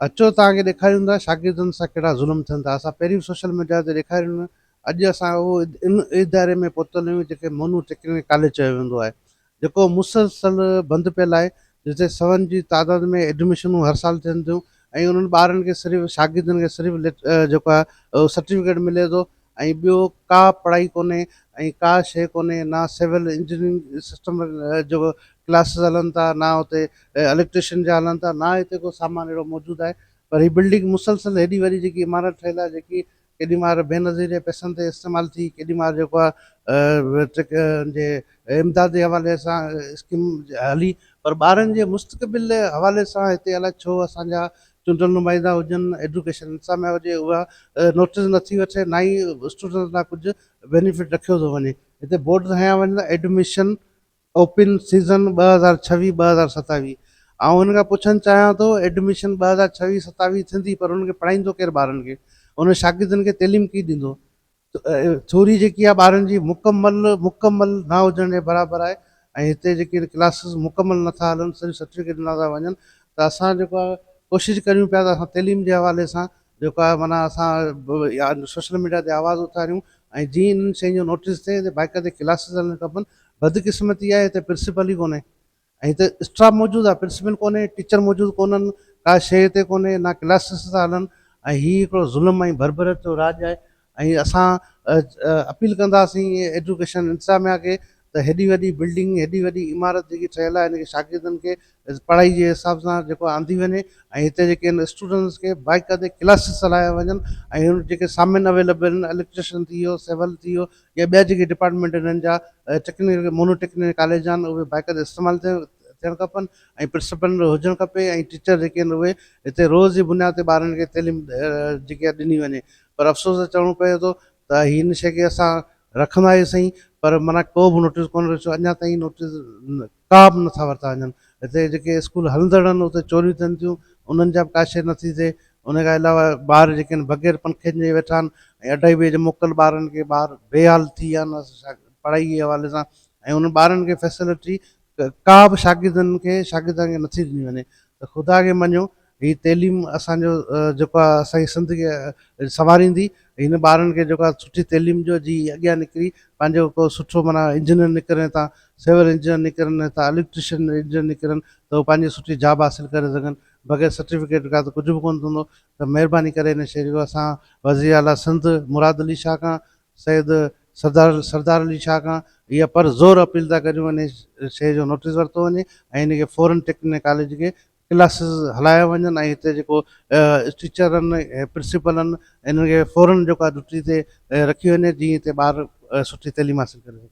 اچو توهان کي ڏيکاريون ٿا شاگردن سان ڪهڙا ظلم ٿين ٿا اسان پهرين به سوشل ميڊيا تي ڏيکاريون آهن اڄ اسان اهو ان اداري ۾ پهتل آهيون جيڪي مونو ٽيڪنيڪل ڪاليج چيو ويندو آهي جيڪو مسلسل بند پيل آهي جتي سون جي تعداد ۾ ايڊميشنون هر سال ٿين ٿيون ۽ انهن ٻارن کي صرف شاگردن کي صرف جيڪو آهي سرٽيفڪيٽ ملي ٿو ۽ ٻيو ڪا پڙهائي ڪونهي ۽ ڪا شيء ڪونهي نه سول انجنيئرنگ سسٽم جو ڪلاسز هلن ٿا نه اتي اليڪٽريشن جا هلن ٿا نه هتي ڪو سامان اهڙو موجود آهي پر هي بلڊنگ مسلسل هيڏي وڏي جيڪي عمارت ٺهيل آهي جيڪي ڪيڏي مهل بينظير جي پئسن تي استعمال ٿي ڪيڏي مهل جيڪو آهي جي امداد جي حوالي سان اسڪيم هلي پر ٻارن جي مستقبل جي حوالي سان هتي الائي ڇو اسان جا چونڊيل نمائندا هجن ايڊوڪيشن انتظاميا هجي اها نوٽيس نٿي وٺي نه ئي اسٽوڊنٽس لاء ڪجهه بينيفٽ رکيو ٿو وڃي هتي بورڊ هنيا وڃن ٿا ايڊميشن اوپن سيزن 2026 2027 آئون هن کان پڇڻ چاهيان ٿو ايڊميشن 2026 27 ٿيندي پر انهن کي پڙهائيندو ڪير ٻارن کي انهن شاگردن کي تعليم ڪير ڏيندو ٿوري جيڪي آهي ٻارن جي مڪمل مڪمل نه هجڻ جي برابر آهي ۽ هتي جيڪي ڪلاسز مڪمل نٿا هلن صرف سرٽيفڪيٽ ڏنا ٿا وڃن ته اسان جيڪو آهي ڪوشش ڪريون پيا ته اسان تعليم جي حوالي سان جيڪو آهي معنيٰ اسان سوشل ميڊيا تي آواز اٿاريون ۽ جيئن انهن شين جو نوٽيس ٿئي ته باقاعدي ڪلاسز هلڻ کپن بدقسمتي آهي هتي پرنسپل ئي ڪونهي ۽ هتي اسٽاف موجود آهي پرنسپل ڪونهي ٽيچر موجود ڪونهن ڪا شيء هتي ڪونهي نه ڪلاسز ٿا هلن ۽ هي هڪڙو ظلم ۽ بربريت جو راڄ آهي ۽ اسان اپيل ڪنداسين ايڊوڪيشن انتظاميا کي ته هيڏي وڏي بلڊنگ هيڏي وڏي عمارت جيڪي ٺهيل آهي ان کي شاگردن کي پڙهائي جي حساب سان جيڪو آندي وڃي ۽ هتي جيڪي آهن اسٽوڊنٽس کي باقاعدي ڪلاسز هلايا وڃن ۽ جيڪي سامان اويليبل آهن اليڪٽريشن ٿي ويو سول ٿي ويو يا ٻيا جيڪي ڊپارٽمينٽ انهن جا ٽيڪنيڪل مونو ٽيڪنيڪل ڪاليج آهن اهي باقاعده استعمال ٿيڻ کپن ۽ پرنسپل هجڻ کپي ۽ ٽيچر جيڪي آهن اهي هتي روز جي بنياد تي ٻارن کي تعليم جيڪي آهي ڏني وڃي پر افسوس سان چوڻو پئي ٿو ته هن شيء کي اسان رکندا ئي سهي پر معنيٰ ڪو به نوٽيس ڪونه رسيو اڃا تائين نوٽيس ڪا به نٿا ورتا وڃن هتي جيڪي اسڪول هلندڙ آهن اتي چوريون ٿين ٿيون انهن جا به ڪا شيء نٿي ٿئي ان کان علاوه ٻار جيڪي آهن بغير پنکين جي ويٺا آهن ۽ اڍائي بجي جي موڪل ٻارن کي ٻار بي حال ٿي ويا آهن پڙهائي جي حوالي سان ۽ انهن ٻارن کي فيسلٽي ڪا به شاگردن کي شاگردن کي نٿي ڏني وڃي ته خدا کي مڃو هي تعليم اسان جو جيڪو آهي اسان جي سنڌ کي سنواريندي هن ٻارن کي جيڪو آهي سٺي تعليم ڏيو جي اڳيان نڪري پنهنجو ڪو سٺو معنيٰ انجنيئر نڪرن هتان سول انجنيئر نڪرن هتان اليڪٽريشن انجنيئر نڪرن ته هو پنهنجي سٺي جاب حاصل ڪري سگهن بغير سرٽيفڪيٽ کان ته ڪجهه به ڪونه ٿيندو ته مهرباني ڪري هن شيء جو اسان وزير اعليٰ سنڌ مراد علي شاهه کان سيد سردار سردار علي شاهه کان اها پر زور اپيل ٿا ڪريون ان شيء جو نوٽيس ورتو وڃي ۽ ان کي فورن ٽيڪنيڪل ڪاليج کي ڪلاسز هلايا وڃن ۽ هتي جيڪو ٽيچرن ۽ پرنسپلن انهن کي فورن جيڪو آهي ڊيوٽي تي رکيو وڃي جيئن هتي ٻار سٺي تعليم حاصل ڪري سگهن.